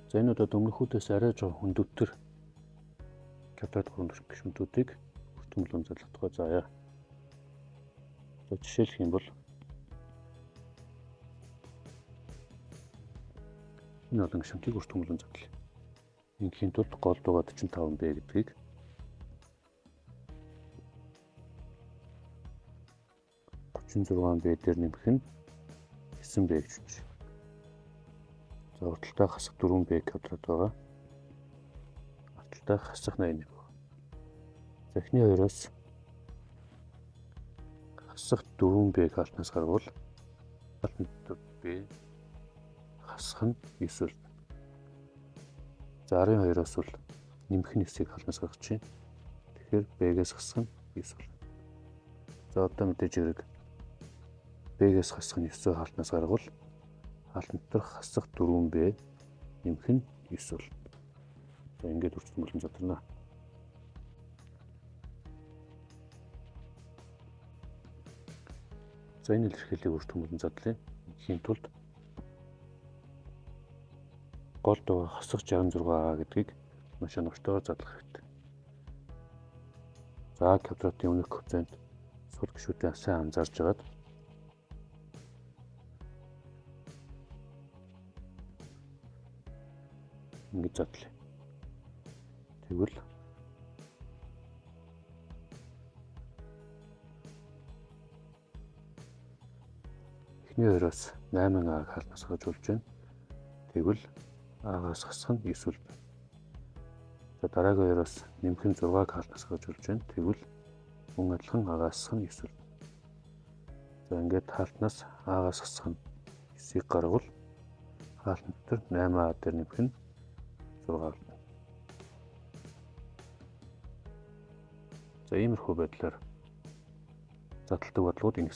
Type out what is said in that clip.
За энэ удаад өмнөхүүдээс арай жоохон хүндөвтөр квадрат 3 дэх гишүүдийг өртөмлөн задлах тухай заая. За жишээлх юм бол энэ олон гишүүдийг өртөмлөн задлаа. Ингээхийн тулд гол дугаар 45 Б гэдгийг 36 Б дээр нэмэх нь 9 Б гэж үз. За урталтай хасах 4 Б квадрат байгаа. Арталтай хасах 81 байна. За эхний хоёроос хасах 4 Б хаалтнаас гаргавал Б хасах нь 9 үлдэнэ. За 12-оос бол нэмэх нь 9-ийг хаалтнаас гаргах чинь. Тэгэхээр Б-гээс хасах нь 9 болно. За одоо мэдээж хэрэг Б-гээс хасах нь 9-ийг хаалтнаас гаргавал хаалтан дотор хасах 4Б нэмэх нь 9 болно. За ингээд үржих болон задарна. За энэ илэрхийллийг үржих болон задлаа. Ингээхийн тулд гол дугаар хасах 66А гэдгийг маш оновчтойгоор задлах хэрэгтэй. За А квадратын өмнөх коэффициент сул гишүүдээ сайн анзаарч агаад ингэж задлаа. Тэгвэл эхний хоёроос 8А-г хаалтнаас гаргаж болж байна. Тэгвэл А-гаас хасах нь 9 үлдэнэ. За дараагийн хоёроос нэмэх нь 6-г хаалтнаас гаргаж болж байна. Тэгвэл мөн адилхан А-гаас хасах нь 9 үлдэнэ. За ингээд хаалтнаас А-гаас хасах нь 9-ийг гаргавал хаалтан дотор 8А дээр нэмэх нь 6 үлдэнэ. За иймэрхүү байдлаар задалдаг бодлогууд ингэсэн.